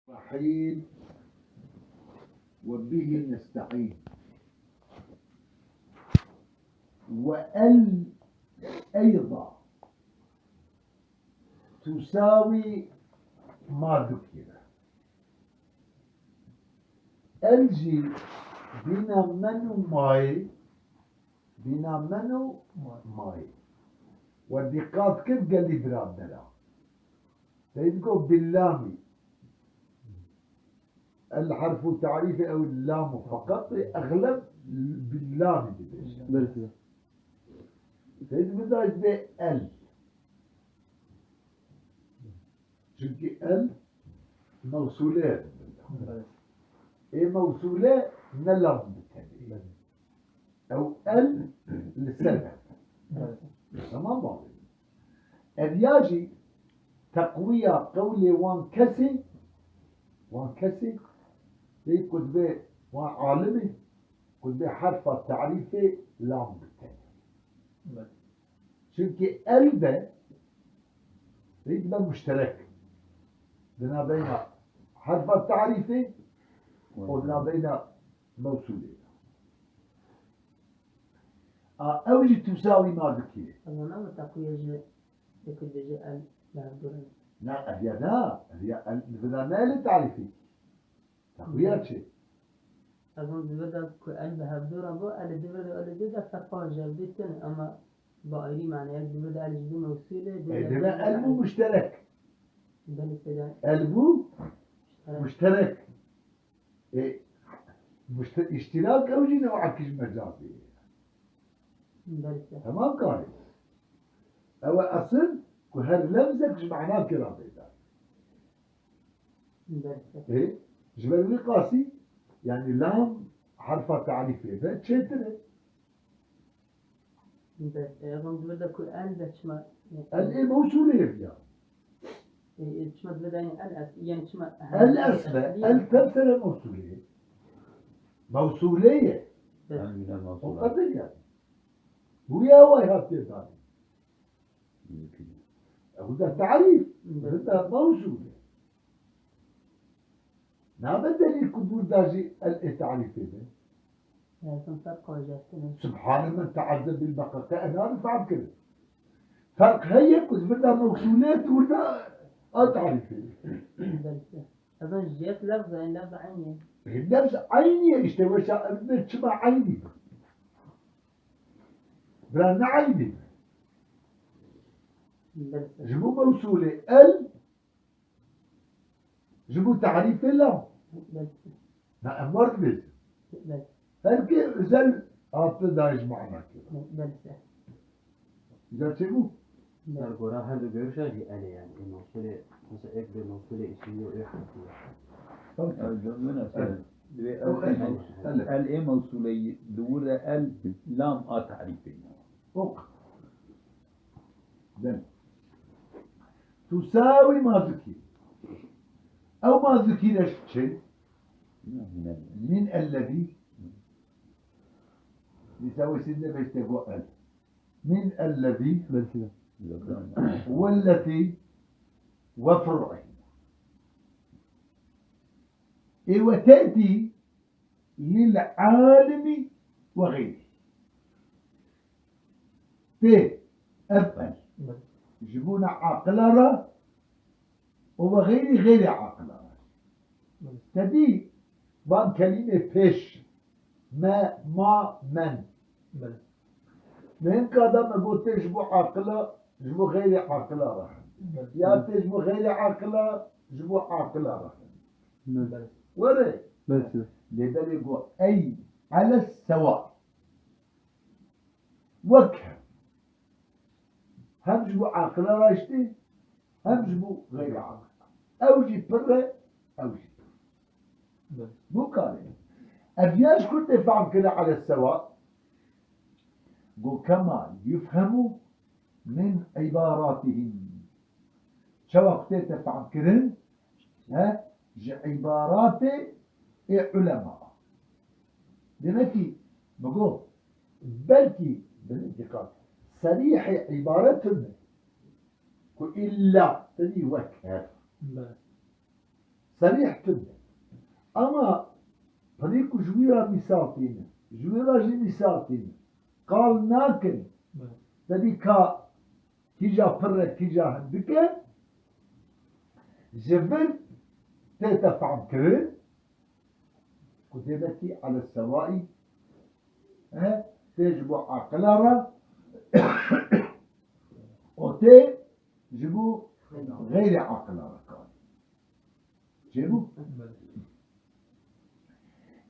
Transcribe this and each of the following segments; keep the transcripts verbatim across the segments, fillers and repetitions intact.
الرحيم وبه نستعين. وال أيضا تساوي ما ذكر. El jî bîna men û mayê, bîna men û mayê. We dîqat kir gelî biradera. Seyîd got billami. El herfu tarîfê ew lam û feqet ê exleb billami dibêje. Belê. Seyîd bidayî dibê el. Çimkî el mewsûle ye. Belê. Ê mewsûle ne lam bi tenê. Ew el li ser ev. Belê. Tamam mı? Ev ya jî teqwiya qewlê wan kesê, wan kesê, lê ku dibê wan alimê, ku dibê herfa tarîfê lam bi tenê. Belê. Çimkî el de rî dibe muşterek. Di navbeyna herfa tarîfê û di navbeyna mewsûlê de. A, ew jî tûsawî ma dikî. Ew ne bi teqwiye ji yekê dibêje el li hevdû re. Na, ev ya na, ev ya el, li vira ne el tarîfê. Teqwiya çi? Ev hûn di vir de ku el bi hevdû re bû, el di vir de, el di vir de ferqa ji hevdû tune, ama bi ayrî mane, yek di vir de el ji bo mewsûlê, di Ê, vir de deve el bû muşterek. Belê seyda. El bû Muşterek. muşterek. Ê, muşte-, îştirak ew jî new'ek ji mecazê ye. Belê seyda. Tamam karî. Ew e esil ku her lefzek ji manakê re peyda. Belê. Ê, ji ber wî qasî, yanî lam herfa tarîfê de çêtir e. Belê. Evan di vir de ku el de çima, El ê mewsûlê ye ya. Ê, ê, çima di vir de yanî el es-, yanî çima El esle, el tev sere mewsûlê ye. Mewsûlê ye. Belê. Yanî ne O mewsûlê. qedir yanî. Bu ya way hatiye danî. Ew de tarîf, Belê. ew de mewsûl e. Nabe delîl ku burada jî el ê tarîfê be. Lazim ferq koyacak. Subhane men teazze bil beqa. Te ena fehm kirin. Ferq heye ku burada mewsûlê, burada a tarîfê. Belê. Evan ji yek lefz e, lefz eynî ye. E, lefz eynî ye işte, weşa ev çima eynî be? Bira ne eynî be? Belê. Ji bo mewsûlê el, ji bo tarîfê lam. Belê. Na em war dibêjin. Belê. Her kê özel hatine dayî ji mana kira. Belê. Îcar çêbû? Ser gora her du görüşa jî el ê yani. Ê mewsulê, mesela ek bir mewsulê isimli ê harfi. Tabii, tabii. Ev cümle nasıl? Evet. Divê O el el, mewsul-, el. El ê mewsulê, di wir de el lam a tarîfê. Ok. Dem. Tusawi ma zikî. Ew ma zikî re çi? Min ellezî. Dîsa wê sî nebêjte go el. Min ellezî. Belki de. Welleti ve fur'i. Ê we tetî lil alimi ve xeyrî. Tê ev el. Ji bona aqila re û ve xeyrî, xeyrê aqila re. Te dî van kelîmê pêş, me, ma, men. Belê. Li hin ka de me got tê ji bo aqila, ji bo xeyrê aqila re. Belê. Ya tê ji bo xeyrê aqila, ji bo aqila re. Belê. Were. Belê. Lê belê got ey ele sewa. Wek hev. Hem ji bo aqila re hiştê, hem ji bo xeyrê aqila. Ew jî pir e, ew jî pir e. Belê. Bu karê. Ev ya ji ku tê fehm kire ele sewa, go kema yufhemu min ibaratihim. Çawa ku tê te fehm kirin, he, ji îbaratê ê ulema. Demek ki, mi got, belkî, bi dîqat, serîhê îbaret tune. Ku îlla, te dî wek hev. Belê. Serîh tune. Ama pirî ku ji wî re mîsal tînin, ji wî re jî mîsal tînin, qal nakin. Belê. Te dî ka kîja pir e, kîja hindik e, ji vir tête fehmkirin, ku dêvekî ele sewaî, e, tê ji bo aqila re, û tê ji bo xeyrê aqila re karî. Çêbû?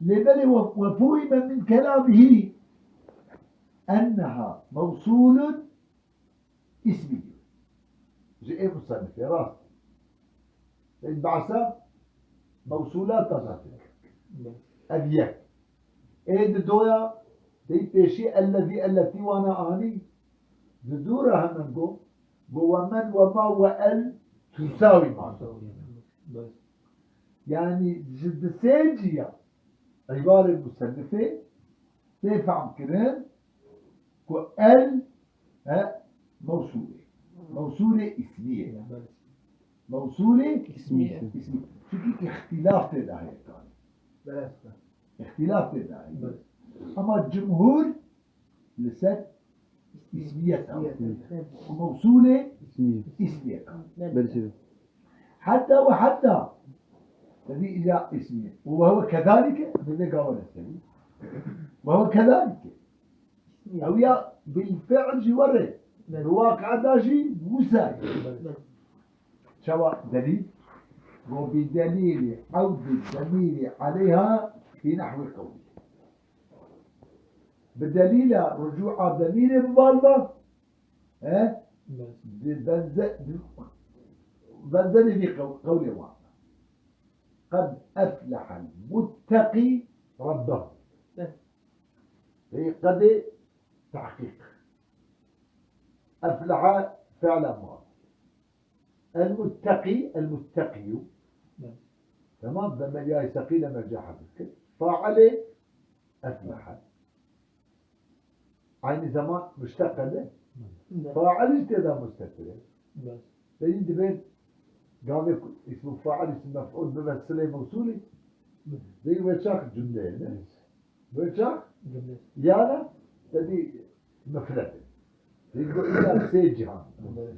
Lê belê we, we fuhime min kelamihî enneha mewsûlun ismiyyun. Ji ê musennifê rast. Ê behsa mewsûlata zaten. Ev yek. Ê di doya, dey pêşî ellezî, elletî wana anî. Di dû re hemin got, got we men, we ma, we el tusawî ma. Yanî ji di sê ciya îbarê musennifê tê fehmkirin ku el, e, mewsûlê. Mewsûlê îsmî ye. Mewsûlê îsmî ye. Îsmî. Çunkî îxtîlaf tê de heye kanî. Belê. Îxtîlaf tê de heye. Belê. Ama cumhur li ser îsmiyet e. Îsmiyet. Û mewsûlê îsmiyet e. Belê. Heta we heta. Tevî îca îsmiyet. Û we we kedalîke, bi vê gava de sevî. We we kedalîke. Ew ya bilfi'l jî were. Bi waqi'da jî wisa ye. Çawa delîl? Go bi delîlî ewdî demîrî aleyha fî nehwî qewlî. Bi delîla rucû'a demîrê bi bal be, he? Bi benze-, bi benzerî vî qew-, qewlê wan. Qed eflehel mutteqî rabbehu. Ey qedê tehqîq. Eflehe fi'la madi. El mutteqî, el mutteqiyyu. Tamam, demel yayê seqîle merca hazir kir. Failê eflehe. Aynı zaman muşteq e de. Fail jî tê de mustetir e. Belê. Belê divê gavê ku îsmu fail, îsmu mef'ul bibe silê mewsûlî. Belê. Dê wê çax cumleyê ne? Wê çax? Cumle. Yana te dî mufred e. Dê go îlla sê cihan. Belê.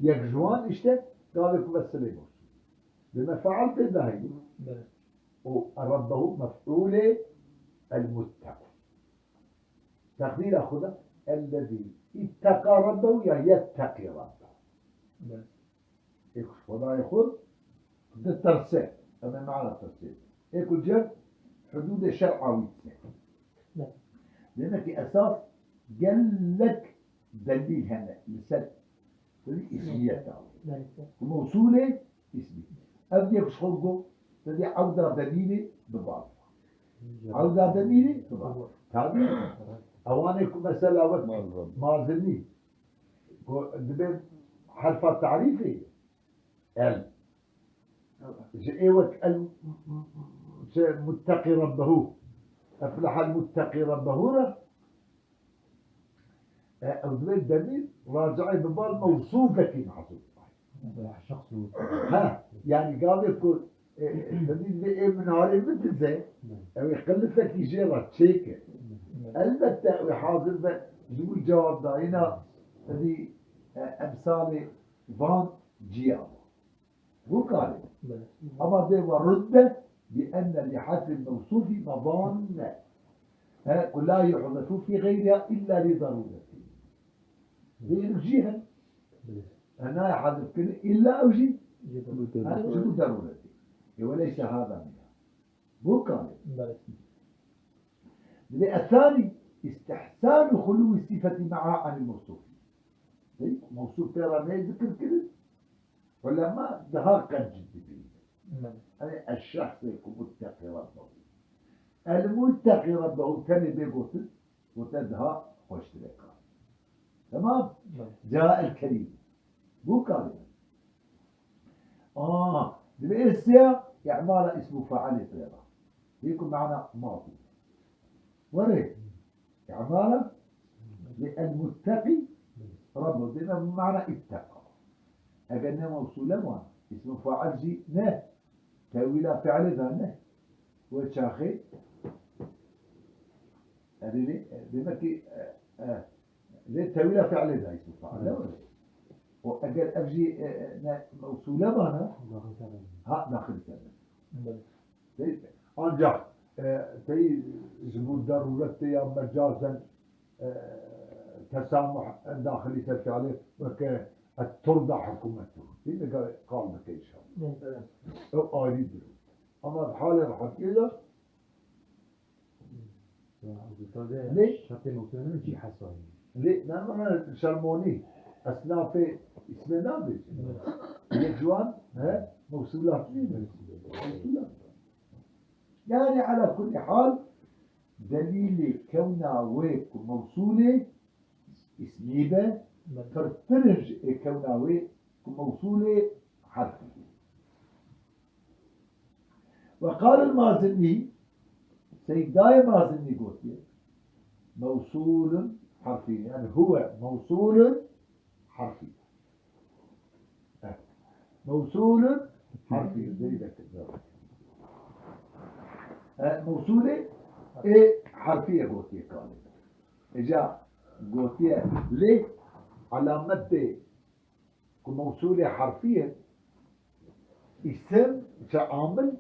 Yek ji wan işte gavê ku be silê mewsûlî. Dê me fail tê de heyî. Belê. Û rabbehu mef'ulê el-mutteqî. Teqdîra xwe de, ellezî itteqa rabbehu ya yetteqî rabbehu. Belê. Ê ku ji Xwedayê xwe ditirse, ev e mana tirsê. Ê ku cem hudûdê şer'a wî dise. Belê. Demek ki esas gelek delîl hene li ser Tevî îsmiyeta wê. Belê. Ku mewsûlê îsmî. Ev yek ji xwe got, tevî ewda demîrê bi bal. Ewda demîrê bi bal. Tabî, ewanê ku mesela wek mazinî, ku dibe herfa tarîfê, el. Ji ê wek el, m-, m-, m-, şey, mutteqî rabbehu. Eflehel mutteqî rabbehu re. E, ew divê demîr raci'ê bi bal mewsûfekî mehsûb. Şexs û Ha, yani gavê ku, e, demîr vê ê minarê bidize, ew ê qilifekî jê re çêke. Elbette ew ê hazir be ji bo cewabdayîna, tevî, e, emsalê van ciya. Bû karê. Belê. Ama dê ve rudde bi enne li hezfil mewsûfî medanne. He, ku la yuhzefu fî gayriha illa li darûretî. Vê jî hem. Belê. He, nayê hezf kirin illa ew jî. Ji bo darûretî. He, ji bo darûretî. E, we leyse hada minha. Bû karê. Belê. Divê ethanî istihsanu xulûwî sifetî meha anil mewsûfî. Peyk, mewsûf pê re neyê zikir kirin. Ulema daha qet cidî bînin. Belê. Hani eşşexsê ku mutteqî Rabbehu. El mutteqî Rabbehu tenê bê gotin, gote daha xweştir e kar. Tamam? Belê. Ca el kerîm. Bû karî. Aa, divê ê sêya îmala îsmû failê pê re. Yê ku mana madî. Were. Îmala li el-mutteqî Rabbehu. Dêne mana itteqa. Eger ne mewsûle wan, îsmû fail jî ne. Tewîla fiilê de ne. Wê çaxê, erê lê, demek ki, e, e, lê tewîla fiilê de îsmî fail ne were. O eger ev jî, e, e, ne mewsûle bana, ha, daxil kerdin. Belê. Tey, ancak, e, tey ji bo darûretê ya mecazen, e, tesamuh daxilî ser fiilê weke et turda hikûmetu. Tey, ne qal bike inşallah. Evet. O ayrı durum. Ama halê rahatiyê de Lê şertê mewsûlê min jî hesayî. Lê ne, ne, ne, şermonî. Esnafê îsmê nabêjin. Yek ji wan, he, mewsûlat nîne. Mewsûlat. Yani ala kulli hal, delîlê kewna wê ku mewsûlê îsmî be, pirtir in ji ê kewna wê ku mewsûlê herfî. Ve qal el Mazinî, Seydayê Mazinî gotiye, mewsûlun herfî. Yani huwe mewsûlun herfî. Evet. Mewsûlun herfî. Zeyde kizar. E, mewsûlê ê herfî ye gotiye kalê. Îca gotiye lê alametê ku mewsûlê herfî ye, îsim ji amil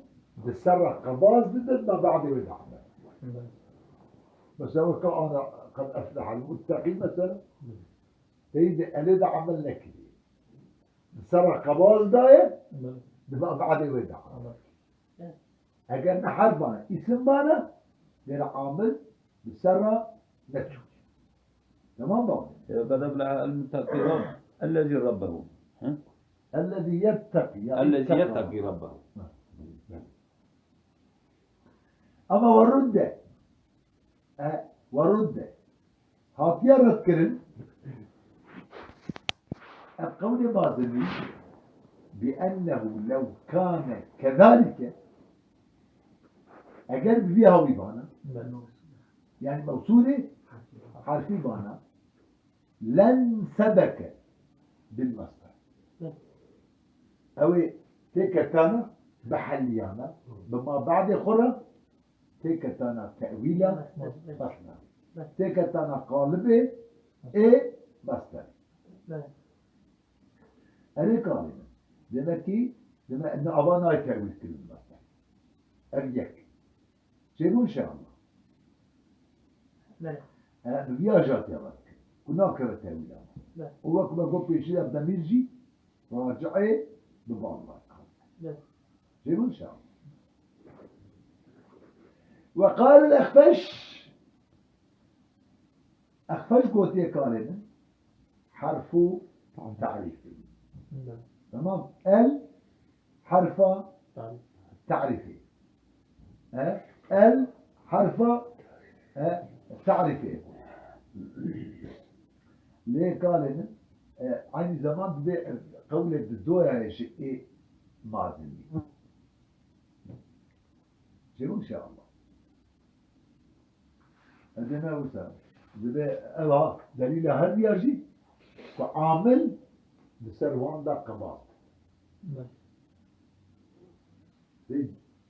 di ser re qebaz didin, ma badê wê de amel. Mesela weke ana qed eflehel mutteqîn mesela, teyî de elê de amel nekiriye. Di ser re qebaz daye, di ma badê wê de amel. Eger ne herf bana, îsim bana, gere amil bi ser re neçû. Tamam mı? Ya, qed efleha el-mutteqîn. Ellezî rabbehu. Hı? Ellezî yetteqî, ya Ellezî ittaqa. Yetteqî rabbehu. Hı. Ama ve rudde. E, ve rudde. Hatiye redkirin. Ev qewlê Mazinî, bi ennehu lew kâne kezalike, eger bi vî hawî bana, yani mewsûlê herfî bana, len sebeke bil masdar. Ew ê têketana bi heliyana, bi ma badê xwe re, têketana tewîla masdar. Têketana qalibê ê masdar. Erê kalê min. Demek ki, demek ne ava nayê tewîl kirin masdar. Ev yek. Çêbû inşallah. E, bi vî ajatiya ve dikir. Ku nakeve tewîla. Û wek me got pêşî de demîr jî raciê bi bal ve dikir. Çêbû inşallah. Ve qal el-Exfeş. Exfeş gotiye kalê min. Herfu tarîfî. Tamam. El herfa tarîfî. E, el herfa, e, tarîfê. Lê kalê min, e, aynı zaman dibê, e, qewlê di doya ye ji ê Mazinî. Çêbû inşallah. Edeme wisa. Dibê ev ha delîla her diya jî ku amil di ser wan de qebaz. Belê. Dê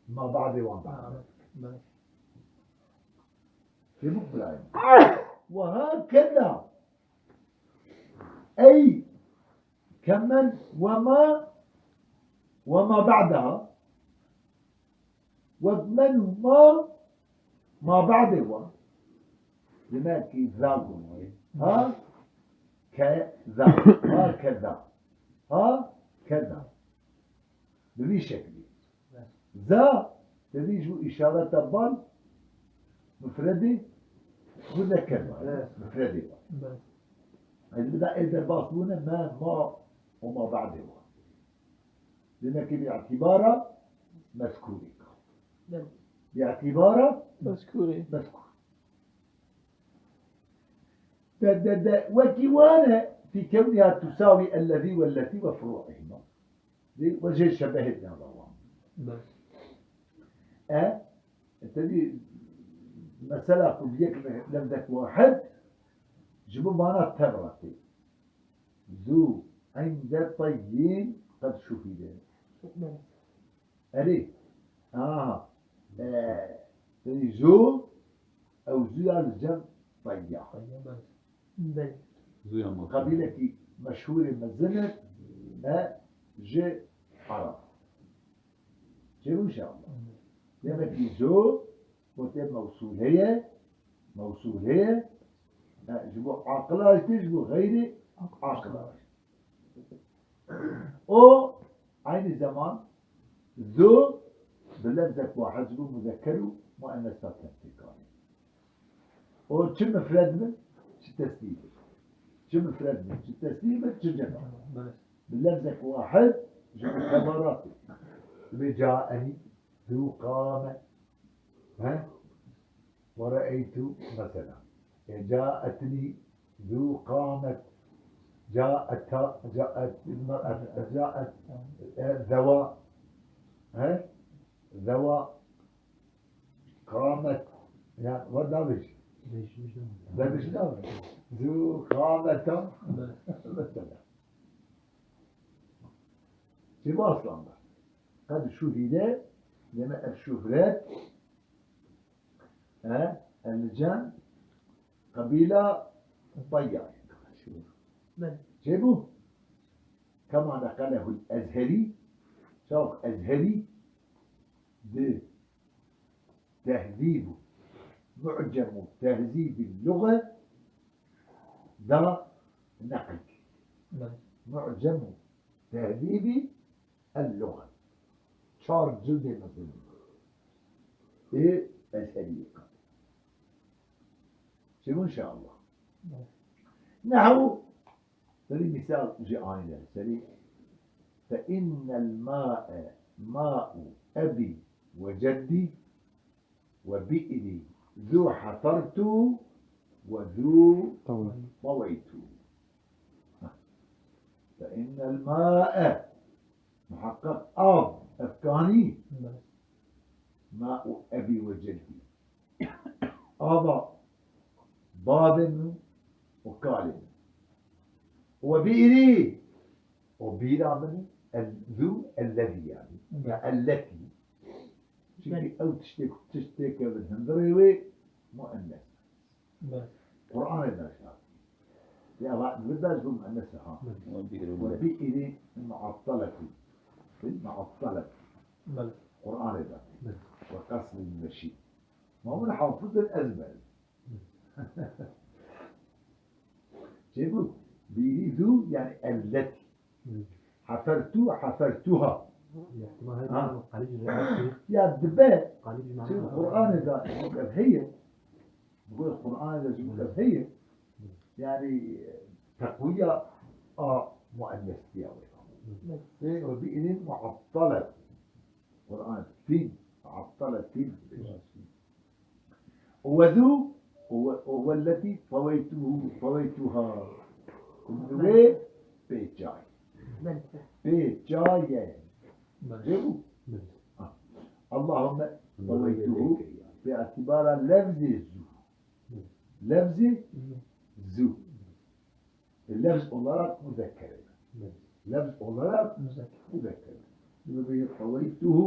ma badê wan de. Ha, belê. Çêbû birayê min. Ve hakeza. Ey kemen ve ma, ve ma ba'daha. Wek men û ma, ma badê wan. Demek ki za got wê. Ha? Ke za. Ha ke za. Ha ke za. Bi vî şeklî. Za, te dî ji bo îşareta bal, mufredê, ji bo neker bal. Mufredê bal. Ez bida ê derbas bûne me, ma û ma badê wan. Demek ki bi îtîbara mezkûrî. Belê. Bi îtîbara mezkûrî. Mezkûr. De, de, de, wekî wan e, fî kewniha tusawî ellezî welletî ve furû'ihima. Dê, ve jê şebehê nava wan. Belê. E, e, tevî mesela ku bi yek lefzek wahid, ji bo mana tevratê. Zu inde tayyîn qed şuhîde. Belê. Erê. Aha. E, Zû, ew zûya li cem Teyya. Belê. Qebîlekî meşhûrê mezin e, e, ji Ereb. Çêbû inşallah. Demekî zû, gotê mewsûl heye, mewsûl heye, e, ji bo aqila jî tê, ji bo xeyrê aqila jî. O, aynî zeman, zû, bi lefzek wahid ji bo muzekker û muennes hatin têkanîn. O çi mifred bin, çi tesnî bin. Çi mifred bin, çi tesnî bin, çi cem. Bi lefzek wahid ji bo tebaratê. Bi caenî, zû qame. He? Ve re'eytu mesela. E, caetni zû qamet. Caeta, caet, caet, e, zewa. He? Zewa. Qamet. Ya, ve daviş. Daviş daviş. Zû qameta. Mesela. Çi bu aslanda? Qed şuhîde, deme ev şuhret, e, el cem, qebîla Teyya. Belê. Çêbû? Kema neqelehul Ezherî, çaw Ezherî di Tehzîb û Mu'cem û Tehzîbî Luxe da neqil. Belê. Mu'cem û Tehzîbî El-Luxe. Çar cildê mezin ê Ezheriyê. Çêbû inşallah. Belê. Nehew, serî mîsal jî aynî. Serî, فإن الماء ماء أبي وجدي وبئري ذو حفرت وذو طويت. فإن الماء، muheqeq av, ev kanî, ماء أبي وجدي. Ava bavê min û kalê min. وبئري. û bîra min, el, zû, ellezî yani. Ya elletî. Çünkü ew tiştê ku tişt têkevin hundirê wê muennes. Belê. Qur'anê de şart. Ya va, li vir de ji bo muennes e ha. Belê. Ve bi'rin mu'atteletî. Bil mu'atteletî. Belê. Qur'anê de. Belê. Ve qesrin meşîd. Ma min hafizin ezber. Çêbû? Bîrî zû yani elletî. Hı. Hefertû, hefertûha. Ya, ihtimal heye Ha. Qalîb ji Ya dibe, qalîb ji Çi mana Qur'anê de ji bo ev heye, ji bo Qur'anê de ji bo ev heye, yani teqwiya a muennestiya wê. Hı. Ve, ve bi'rin mu'attale. Qur'an tîn, mu'attale tîn. وذو، و-، والتي طويته، طويتها. Wê pêçay. Belê. Pêçaye. Belê. Çêbû? Belê. Ha. اللهم طويته bi itibara lefzê zû. Belê. Lefzê zû. Lefz olarak muzekker. Belê. Lefz olarak Muzekker. muzekker. Dibe طويته.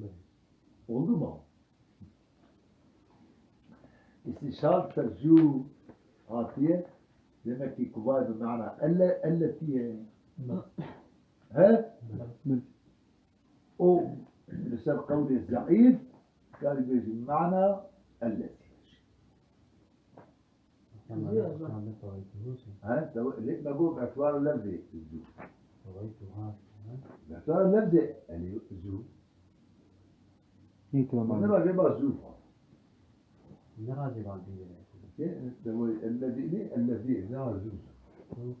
Belê. Oldu mu? İstişar tezû hatiye, demek ki kuvay bi mana elle, elletiye. Belê. He? Belê. O, li ser qewlê zeîf, karî bêjî mana elletiye. Tamam, Zû ya, zû. Tamam, tamam, tamam. Ha, tabii, lê me got, bi etibara lefzê zû. Tamam, tamam. Bi etibara lefzê, yani zû. Îtibar. Ne racê ba zû. Ne racê ba zû. Ke, tabii, ellezî, ne, ellezî, ne zû.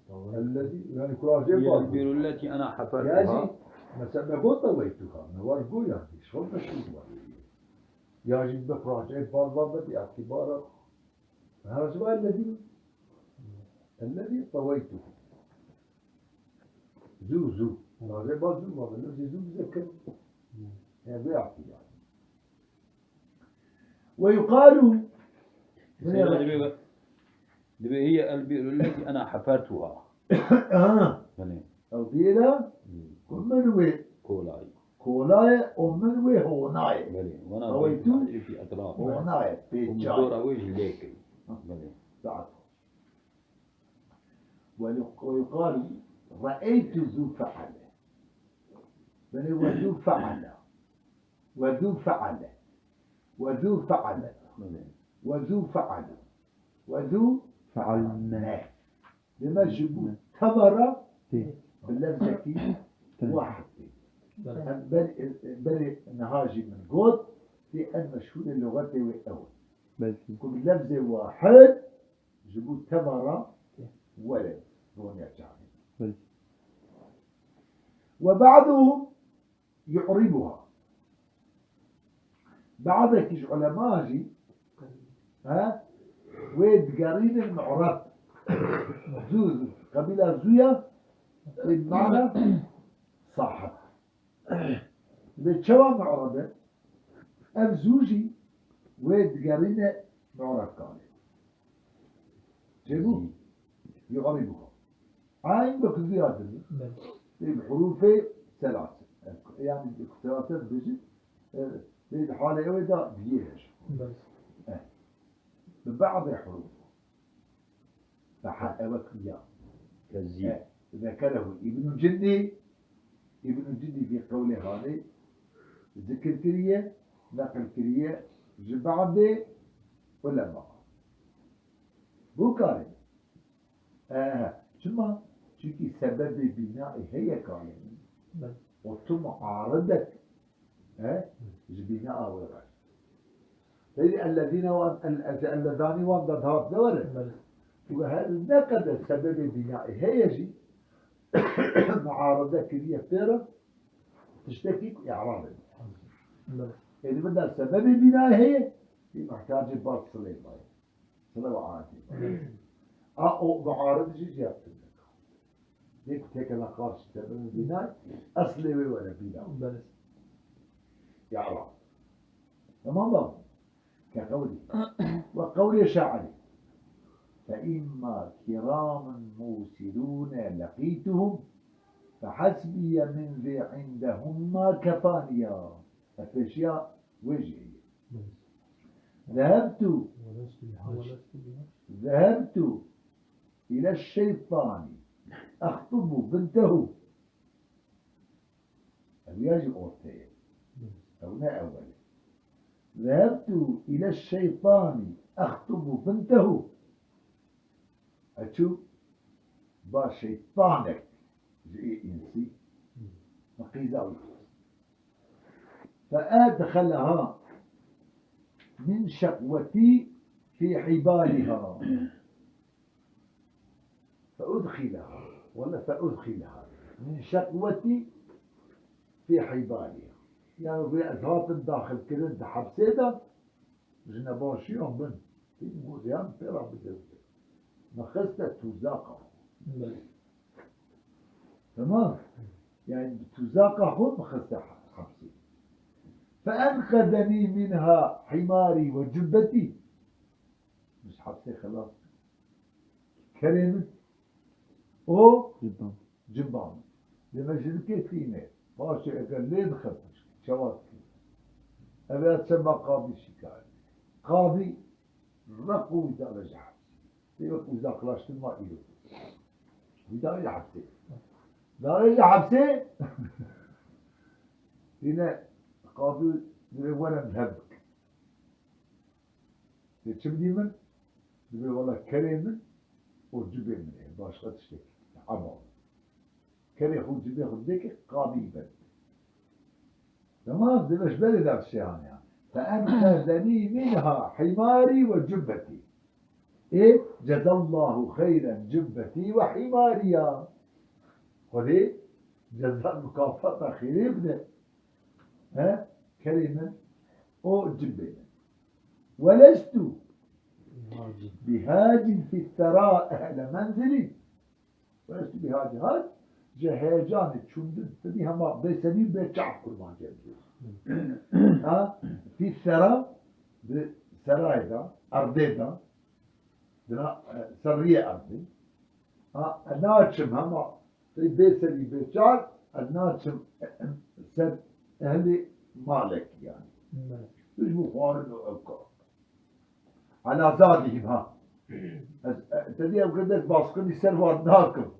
Tamam. Ellezî, yani kuracê Ya ba zû. البئر التي أنا Ya حفرتها. jî, mesela me got طويتها, me var got yani, şol meşhur var. Ya jî bi kuracê ba, ba, bi etibara Her zaman ellezî. Ellezî taweytu. Zû, zû. Rê ba zû ma, ellezî zû bize kir. Yani vê yaptı yani. Ve yuqalu. Mesela dibe, dibe هي البئر التي أنا حفرتها. Aha. Yani. Ew bîra. Hmm. Ku min wê. Kolay. Kola ye û min wê hona ye. Belê. Wana Ew ê bê tu hicrî fi etraf. Hona ye, Û pêça dora ye. wê jî lê kir. Belê. Saet. ويق-، ويقال رأيت ذو فعلة. Belê, وذو فعلة. وذو فعلة. وذو فعلة. Belê. وذو فعلة. وذو فعلنة. Dema ji bo Ne. tevara Tê. bi lefzekî Tê. wahid tê. Belê. Em ber-, berê niha jî min got, tê en meşhûrê luxetê wê ew e. Belkî. Ku bi lefzê wahid ji bo tevara Tê. were roniya çavê. Belkî. وبعضهم يعربها. Bazekî ji ulema jî, he, wê digerînin mu'reb. Zû, zû. Qebîla zû ya, wê mana sahib. Lê çawa mu'reb e? Ev zû jî wê digerîne mu'rebkanê. Çêbû? يعربها. Eyn wek zû ya din. Belê. Ê bi hurûfê selase. Yani selase dibêjin, e, ê di halê ew ê de diyê hej. Belê. Eh. Bi ba'dê hurûf. Feha ewek ya. Tezî. Eh, zekerehu Îbnû Cindî. Îbnû Cindî vî qewlê hanê zikir kiriye, neqil kiriye ji ba'dê ulema. Bu karê. Ehe. Çima? Çimkî sebebê bînaê heye kalê. Belê. Û tu muaridek, he, ji bînaa wê re. Peyvê ellezîne wan, el-, el-, ellezanî wan de dihat de were. Belê. Û her ne qeder sebebê bînaê heye jî, muaride kiriye pê re, tiştekî ku î'rabê. Belê. Êdî bida sebebê bînayê heye, î mihtacê bal silê maye. Sila ve aetê. A o muarid jî ciya bikin. Dê ku têkeve qarşî sebebê bînay, eslê wê were bîna. Belê. Ya Rab. Tamam mı? Ke qewlî. Ve qewlê şairî. فإما كرام موصلون لقيتهم فحسبي من ذي عندهم ما كفاني ya. Ev pêşiya wê jî heye. Belê. ذهبت ولست بحاجة. ذهبت إلى الشيطان أخطب بنته. Ev ya jî ortê ye. Ew ne ewel e. ذهبت إلى الشيطان أخطب بنته. Eçû ba şeytanek ji ê însî min qîza wî xwest. فأدخلها من شقوتي في حبالها. فأدخلها. Wele فأدخلها. من شقوتي في حبالها. Yani vê ez hatim daxilkirin di hepsê de, ji nebaşiyan bin. Tîm gotiyan pê re bidewte. Me xiste tuzaqa. Belê. Tamam. Yani tuzaqa xwe me xiste hepsê. فأنقذني منها حماري وجبتي. Min ji hepsê xelas kir. Kerê min û Cidden. Ciban. Deme ji dikê tîne. Paşê eger lê dixe pişk. Çawa dikî? Ev ya çema qadî şikayet. Qadî req û wî dane ji hepsê. Tê wek uzaklaştırma îro. Wî dane ji hepsê. Dane ji hepsê. Yine qadî divê were min hev bike. Tê çi bidî min? Dibê wela kerê min û cibê min ê. Başqa tiştek. Ema. Kerê xwe cibê xwe dike qadî ben. Tamam, dibê ji berê de tiştê haniya. فأنقذني منها حماري وجبتي. Ê, جزى الله خيرا جبتي وحماري ya. Xwedê ceza mukafata xêrê bide. He? Kerê min û cibê min. ولست بهاج في الثرى أهل منزلي. ولست بهاج. Hac, ji heyecanê çûndin, tedî hema bêserî bê çav kurmancê dibê. Ha? في الثرى, di serayê de, erdê de, di na, e, serriyê erdê. Ha, e, naçim hema Tê bê serî bê çar, ez naçim, e, e, ser Ehlê malekî yani. Evet. Tu ji bo xwarin û ew ka. Ala zadihim ha. Ez, e, te dî ew qedet baskınî ser wan nakim.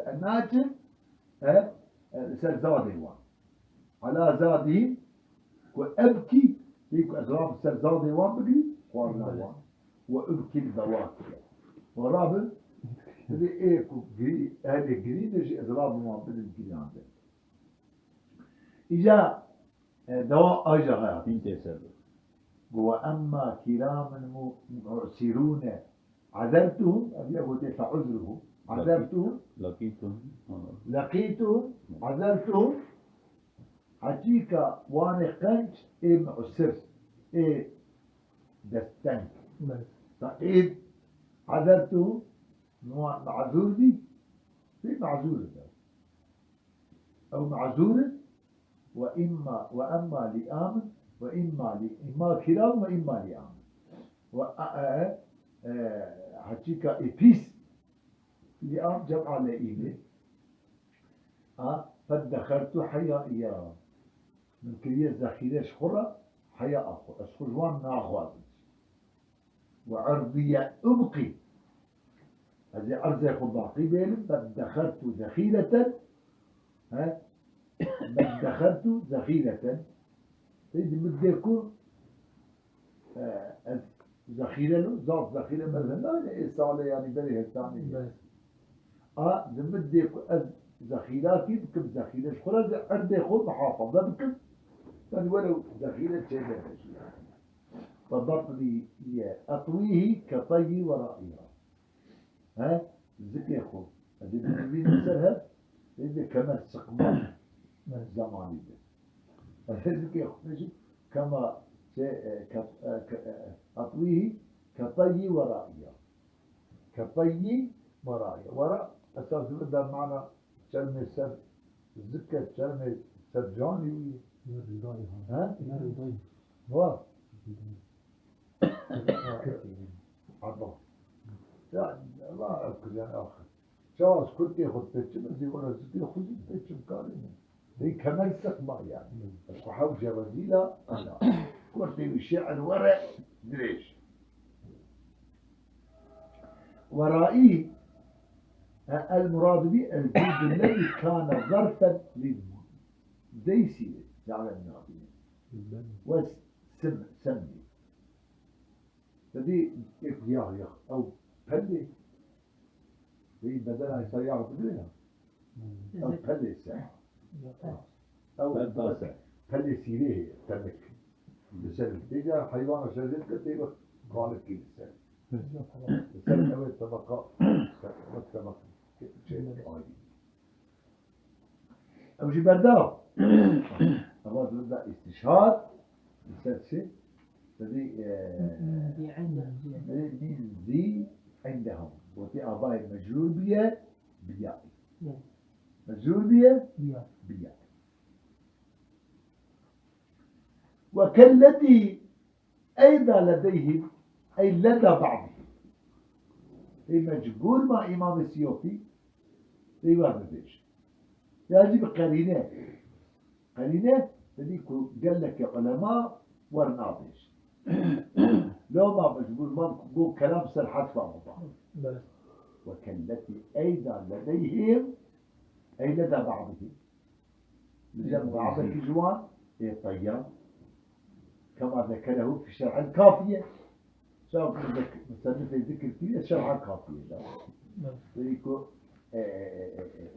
E, naçin, e, e, ser zadê wan. Ala zadihim, ku ebkî, dî ku ez rabim ser zadê wan bigî, xwarina wan. Ve ubkî li bewakiye. Û rabim, dibê ê ku girî, ehlê girîn de jî ez rabim wan bidim girînan de. Îca, e, dewa aja hayatî. Hîn tê ser bi. Gu ve emma kiramen mu-, mu'sirûne azertuhum, ev ya gotê fe uzruhum. Azertuhum. Lakîtuhum. Lakîtuhum. Azertuhum. Heqîqa wanê qenc ê mu'sir, ê desteng. Evet. Ta ê azertuhum, ma-, mazûr bî, pê mazûr in. Ew mazûr in, ve imma, ve emma liam in, ve imma li, imma kiram ve imma liam in. Ve a, e, e, e, heqîqa ê pîs, liam cem'a leîmê. A, feddehertu heya iya. Min kiriye zexîre ji xwe re, heya a xwe. Ez xwe ji wan naxwazim. Ve erdiye ubqî. Ez ê erzê xwe baqî bêlim, beddehertu zexîreten. He? Beddehertu zexîreten. Ê di min dê ku, e, ez zexîre lo, zaf zexîre berhe nayne ê salê yanî berê hetanî. Evet. A, di min dê ku ez zexîrakî bikim, zexîre ji xwe re erdê xwe muhafaza bikim. Yanî welew zexîre çênebe jî yanî. Ve batnî ye etwîhî ke teyî weraiha. He? Zikê xwe. Ez ê bibînim ser hev, ê de kemer sıkma zemanî de. Ez ê zikê xwe bêjim, kema çe, e, ke, e, ke, e, etwîhî ke teyî weraiha. Ke teyî weraiha. Wera, esas bi dermana çermê ser zik e, çermê ser canî wî. Ne rûdayî ha. He? Ne rûdayî. Wa. Aba. Ya, Allah, ev kiriyan axir. Çawa ez kurtê xwe pêçim, ez ê were zikê xwe jî pêçim karî ne. Lê kemer sıkma yani. Ez xwe hew cewezîla ana. Kurtê wî şiir were dirêj. Weraî, e, el muradu bi el cildü lezî kâne zarfen lil deysî, calen nabî. Ve sim, semdî. Te dî yek yağ, yağ. Ew pelê. Dê bedena insan yağ digire ya. Hmm. Ew pelê ser. Ew Pelê ser. Pelê sîrê heye, temik. Li ser. Dê ya heywana şerê dike, dê wek kalikî li ser. Li ser ew ê tebaka, wek tebaka. Şey, ayrı. Ew jî berda. Eva dibin da îstîşhad, li ser çi? Dibî, e, min zî indehum. Min zî indehum. Gotî abayê mecrûr bûye, biya. Mecrûr bûye, biya. Ve kelletî Eyda ledeyhim, ey leda ba'dihim. Ey mecbûr ma Îmamê Siyotî, ey wer bibêj. Ya jî bi qerîne. Qerîne, dibî ku gelekî ulema wer nabêj. Loma mecbûr ma go kelam ser hedfa biba. Bele. Ve kelletî eyda ledeyhim, ey leda ba'dihim. Li cem bazekî ji wan ê teyyan, kema zekerehu fi şer'il kafiye. Çawa ku zek-, musennifê zikir kiriye, şer'a kafiye de. Evet. Wekî ku, e, e, e, e, e,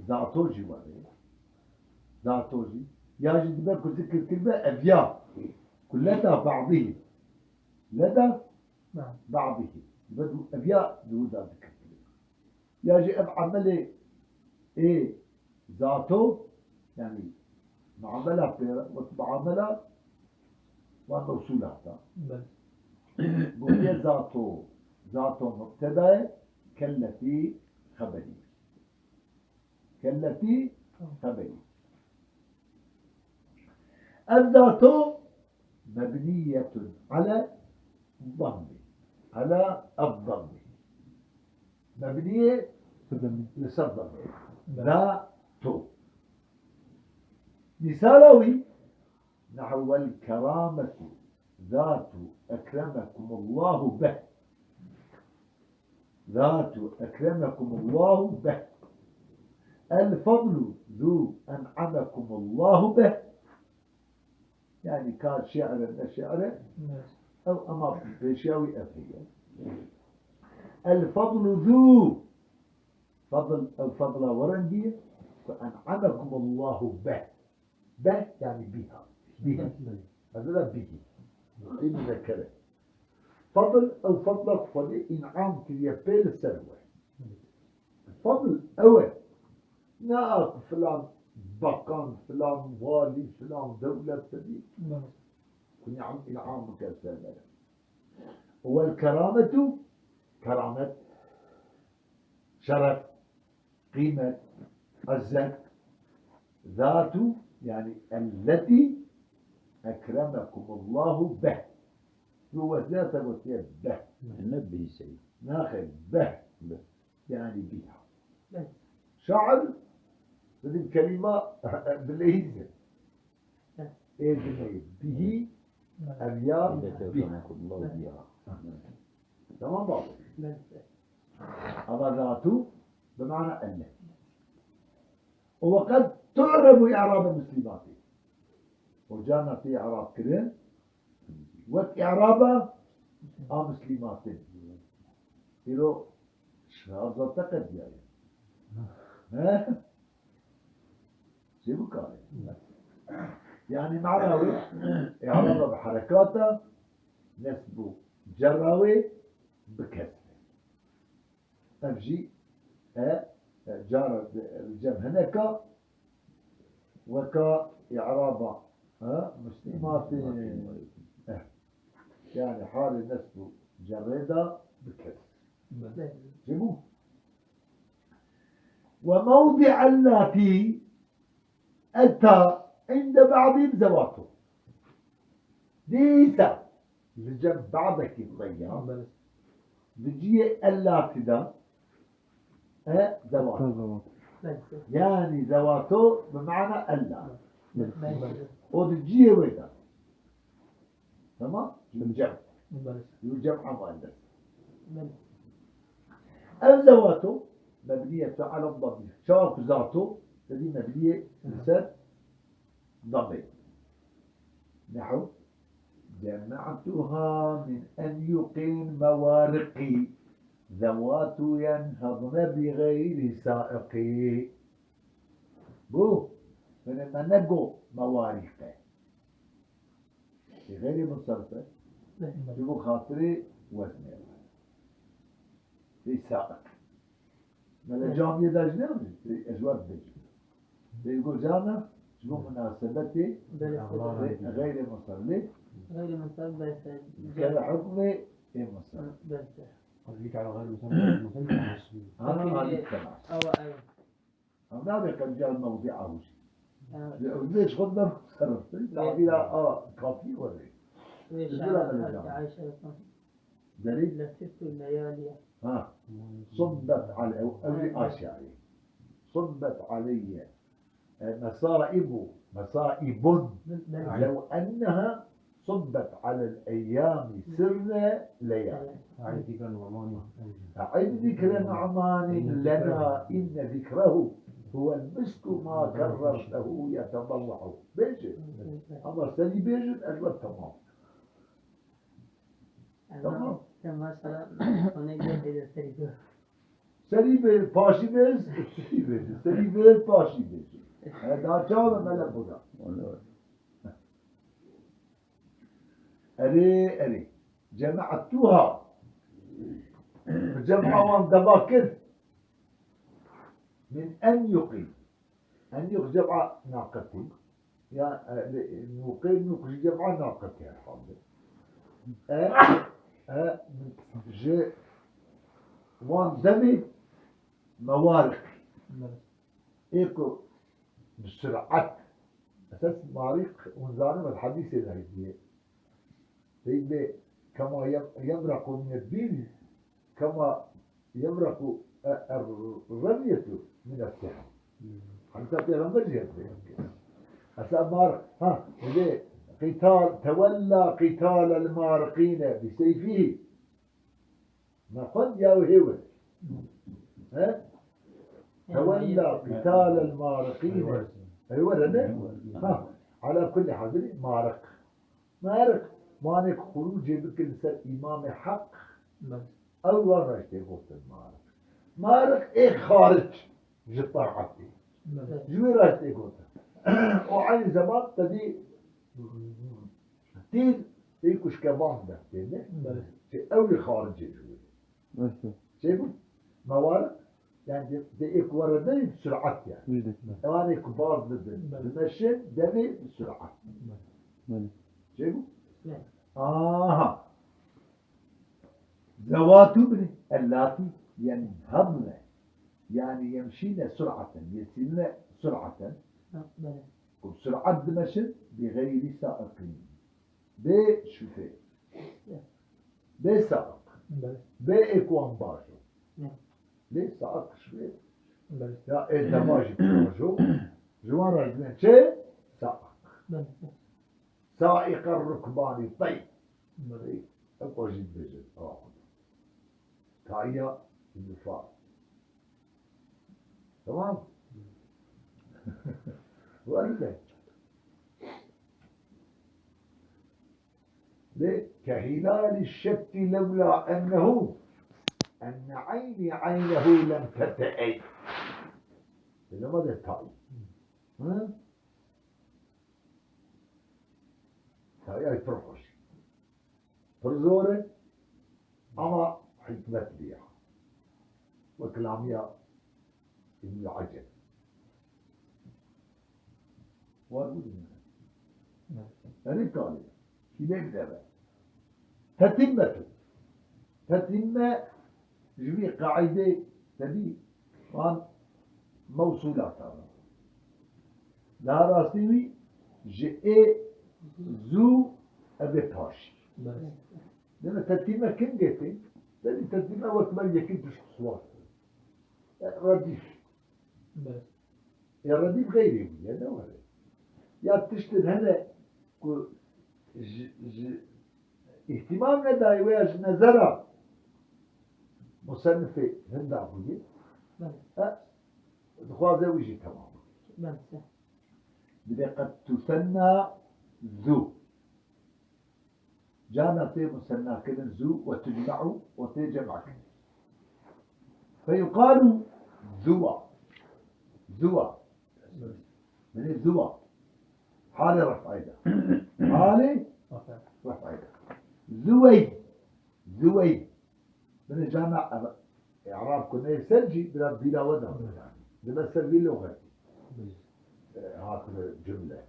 zato jî were. Zato jî. Ya jî dibe ku zikir kiribe evya. Ku leda ba'dihim. Leda ba'dihim. Dibe du-, evya di wir de zikir kiribe. Ya jî ev emelê ê zato, yanî muamela pê re, wek muamela wan mewsûl hata. Belê. Gotiye zato, zato mubteda ye, kelletî xeberî. Kelletî xeberî. Ev zato مبنية على الضم. على الضم. مبنية li ser damme. Zato. Mîsala wî, nehu vel kerametu zatu ekremekumullahu bih. Zatu ekremekumullahu bih. El fadlu zu en'amekumullahu bih. Yani ka şi're ne şi're, ew ema pêşiya wî ev heye. El fadlu zu. Fadl, ew fadla werengî ye ku en'amekumullahu bih. Bih yani biha. Biha. Belê. Hezir de bihî. Ê muzekere. Fadl, ew fadla ku Xwedê în'am kiriye pê li ser we. Fadl ew e. Ne a ku filan bakan, filan walî, filan dewlet tedî. Belê. Ku ni'am în'am bike ser me. Wel kerametu, keramet, şeref, qîmet, izzet, zatu, yani elleti ekremekumullahu bih. Bu wesile te gotiye bih. Ne bihî seyî. Naxê bih. Bih. Yani biha. Bih. Şair, dedim kelîma bileyîze. Bih. Ê dinê bihî, Evet. Ev ya Elleti biha. Ekremekumullahu biha. Tamam baba. Bih. Ama zatu bi mana elleti. O weqet tu'rebu i'rabe muslimatî. O carna tê i'rab kirin, wek i'raba a muslimatî. Îro şaza te qediyaye. He? Çi bikare? Yani mana wê, i'raba bi herekata, nesb û cerra wê bi kesre. Ev jî e, e, cara di, e, cem hineka weka i'raba, e, muslimatê, e, yani halê nesb û cerrê de bi kes. Belê. Çi bû? Ve mewdi'ellati eta inde ba'dî bi zewato. Dîsa li cem ba'dekî xwe ya. Belê. Di cihê ellatî de e zewato. Zewato. Belê. Yani zewato bi mana ella. Belê. O di cihê wê de. Tamam? Li cem. Belê. Li cem muennes. Belê. Ev zewato mebniye tu ala damî. Çawa ku zato, te dî mebniyê li ser damê. Nehu, cema'tuha min en yuqîn mewariqî, zewatu yenhedne bi gayri saiqî. Bu, yani me nego mewariqe. Ê xeyrê munserife, ji bo xatirê weznê. Ê saiq. Me li camiyê de ji ne, ez wer dibêjim. Ê go cana, ji bo munasebetê, Belê. Xeyrê munserife. Xeyrê munserife, belê. Kere hukmê ê munserife. Belê. Qeyd dike ala xeyrê munserife, munserife. Ha, Peki, alî kelam. Ewa, ewa. Em nabê qencîya mewdîa hûsî. Evet. Li ew lê ji xwe de serif. Tabîra a kafî were. Ve Zira şair belê Hazreti can. Ayşe Resulullah. Derî? Letiftu leyaliye. Ha. Subbet ale-, ew, ew lê Evet. aşağı. Subbet aleyye. E, mesaibu, mesaibun. Belê. Lew enneha صبت على الأيام سر ليالي. أعد ذكر نعمان. أعد ذكر نعمان لنا إن ذكره هو المسك ما كررته يتضوع. Bêje. Ama serî bêjin, ez we temam. Tamam. Sen maşallah, ona göre de serî gör. Serî bê, paşî bê, serî bê, serî bê, paşî bê. E, da çawa me le buda. Erê, erê. Cemaetuha. Cema wan deva kir. Min en yuqî. En yuq cema naqetî. Ya, e, li, nuqê, nuq ji cema naqetî herhalde. E, e, ji wan demê mewariq. Ê ku bi surat. Esas mariq, hûn zanin, ez hedîsê de hediye. Peyvê kema yem-, yemrequ mine dîn, kema yemrequ e-, er-, remyetu mine sihir. Heta Peygamber jî hep vê kir. Hesa mar, ha, dê, qital, tewella qitalel marikîne bi seyfihî. Me xwend ya wê hê were. He? Tewella qitalel marikîne. Hê were ne? Ha, ala kulli hazirî marik. Marik, wanê ku xurûcê bikin ser îmamê heq, ew wan re tê gotin marik. Marik ê xaric ji taetê. Ji wê re tê gotin. Û eynî zeman tevî tîr ê kuşkevan de tê ne. Çi ew ê xaricê ji wê. Çêbû? Mewar, yani de, de êk were de bi sürat yani. Ewanê ku baz didin, dimeşin, devê bi sürat. Çêbû? Aha. Zewatu bini, ellati, yenhadne. Yani yemşine suraten, yesirne suraten. Ku bi sürat dimeşin, bi geyri saiqin. Bê şofêr. Bê saiq. Bê êk wan bajo. Lê saiq şofêr. Ya ê dema jî bajo. Ji wan re dibên çi? Saiq. Saiqe rukbanî tey. Ew jî dibêjin. Taiya Îbn Far. Tamam. Werde. Lê kehîlalî şettî lewla ennehu enne eynî eynehu lem teteey. Lema de tayî. Hı? Tayî ay pir xweş. Pir zor e, ama hikmetli ya. Wek lamiya Îbnül Eceb. War bû dinyaya. Erê kalê. Hîlê bide be. Tetimmetu. Tetimme ji vî qaîdê tevî wan mewsûlata. Daha rastî wî ji ê zû ebe paşî. Deme tetîme kin gete? Deme tetîme wek me yekî tişt suwar. E, redîf. E, redîf xeyrê wî ye, ne were. Ya tiştin hene ku ji, ji îhtimam nedayê wê ya ji nezera musennifê hinda bûye. E, dixwaze wî jî temam bike. Dibe qed tusenna zu. Cana tê musenna kirin zu we tucme'u we tê cem'a kirin. Feyuqalu zuwa. Zuwa. Binê zuwa. Halê ref'ayda. Halê ref'ayda. Zuwey. Zuwey. Binê cana ev-, i'rab ku neyê ser jî biraz bîra we da yani. Dibe ser vî luxetî. E, hatine cumle.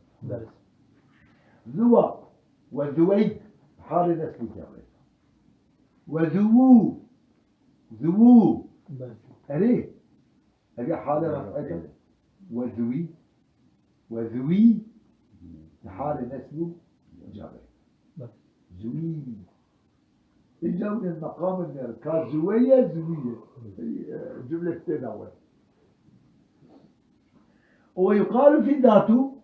Zuwa we zuweyd halê nesbî kere. We zuwu. Zuwu. Erê. Ege halê raf'e de. We zuwî. We zuwî. Halê nesbî cabe. Zuwî. Îca min meqamên me ka ziweye ziwiye. Ey, e, cumlek têna we. Û yuqalu fî zatu,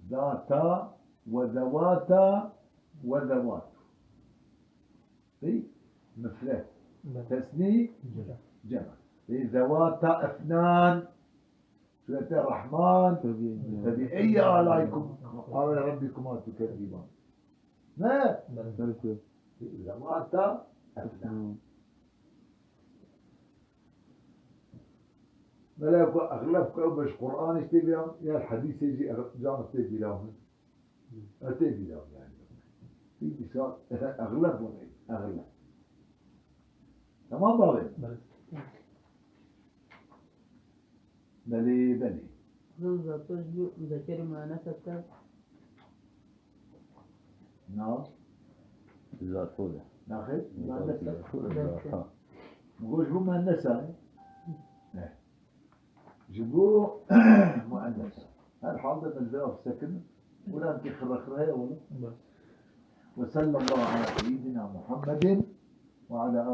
zata we zewata we zewatu. Ey, mifret. Tesnî, cem. Ey, zewata efnan. Surete Rahman, فبأي آلاء ربكما تكذبان. Ne? Zewata efnan. Belê ku exleb ku ew beş Qur'anê tê bîra, ya hadîsê jî ex-, can tê bîra min. Ew tê bîra min yani. Hîn dîsa exleb hûn ê, exleb. Tamam bavê? Belê. Belê, belê. Zû zato ji bo muzekerî muennes e te? Na? Zato de. Naxê? Muennes e? Zato de, zata. Min got ji bo muennes e? Ne. Ji bo muennes e. Her halde min vê sekin. Wila ki xirre xirre heye wala. Ve sallallahu ala seyyidina Muhammedin ve ala